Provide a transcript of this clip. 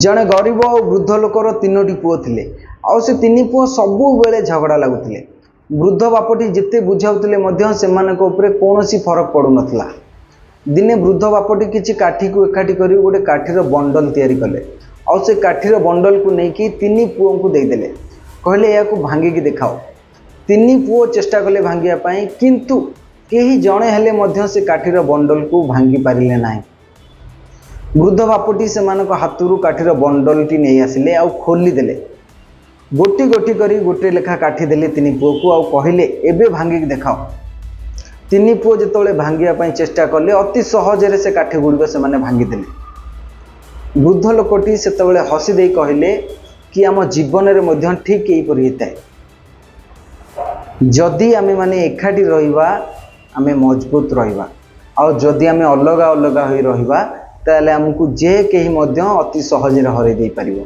ଜଣେ ଗରିବ ଓ ବୃଦ୍ଧ ଲୋକର ତିନୋଟି ପୁଅ ଥିଲେ, ଆଉ ସେ ତିନି ପୁଅ ସବୁବେଳେ ଝଗଡ଼ା ଲାଗୁଥିଲେ। ବୃଦ୍ଧ ବାପଟି ଯେତେ ବୁଝାଉଥିଲେ ମଧ୍ୟ ସେମାନଙ୍କ ଉପରେ କୌଣସି ଫରକ ପଡ଼ୁନଥିଲା। ଦିନେ ବୃଦ୍ଧ ବାପଟି କିଛି କାଠିକୁ ଏକାଠି କରି ଗୋଟେ କାଠିର ବଣ୍ଡଲ ତିଆରି କଲେ, ଆଉ ସେ କାଠିର ବଣ୍ଡଲକୁ ନେଇକି ତିନି ପୁଅଙ୍କୁ ଦେଇଦେଲେ। କହିଲେ, ଏହାକୁ ଭାଙ୍ଗିକି ଦେଖାଅ। ତିନି ପୁଅ ଚେଷ୍ଟା କଲେ ଭାଙ୍ଗିବା ପାଇଁ, କିନ୍ତୁ କେହି ଜଣେ ହେଲେ ମଧ୍ୟ ସେ କାଠିର ବଣ୍ଡଲକୁ ଭାଙ୍ଗି ପାରିଲେ ନାହିଁ। ବୃଦ୍ଧ ବାପଟି ସେମାନଙ୍କ ହାତରୁ କାଠିର ବଣ୍ଡଲଟି ନେଇ ଆସିଲେ ଆଉ ଖୋଲିଦେଲେ। ଗୋଟି ଗୋଟି କରି ଗୋଟେ ଲେଖା କାଠି ଦେଲେ ତିନି ପୁଅକୁ ଆଉ କହିଲେ, ଏବେ ଭାଙ୍ଗିକି ଦେଖାଅ। ତିନି ପୁଅ ଯେତେବେଳେ ଭାଙ୍ଗିବା ପାଇଁ ଚେଷ୍ଟା କଲେ, ଅତି ସହଜରେ ସେ କାଠି ଗୁଡ଼ିକ ସେମାନେ ଭାଙ୍ଗିଦେଲେ। ବୃଦ୍ଧ ଲୋକଟି ସେତେବେଳେ ହସି ଦେଇ କହିଲେ କି ଆମ ଜୀବନରେ ମଧ୍ୟ ଠିକ୍ ଏହିପରି ହେଇଥାଏ। ଯଦି ଆମେମାନେ ଏକାଠି ରହିବା, ଆମେ ମଜବୁତ ରହିବା, ଆଉ ଯଦି ଆମେ ଅଲଗା ଅଲଗା ହୋଇ ରହିବା, ତାହେଲେ ଆମକୁ ଯେ କେହି ମଧ୍ୟ ଅତି ସହଜରେ ହରାଇ ଦେଇପାରିବ।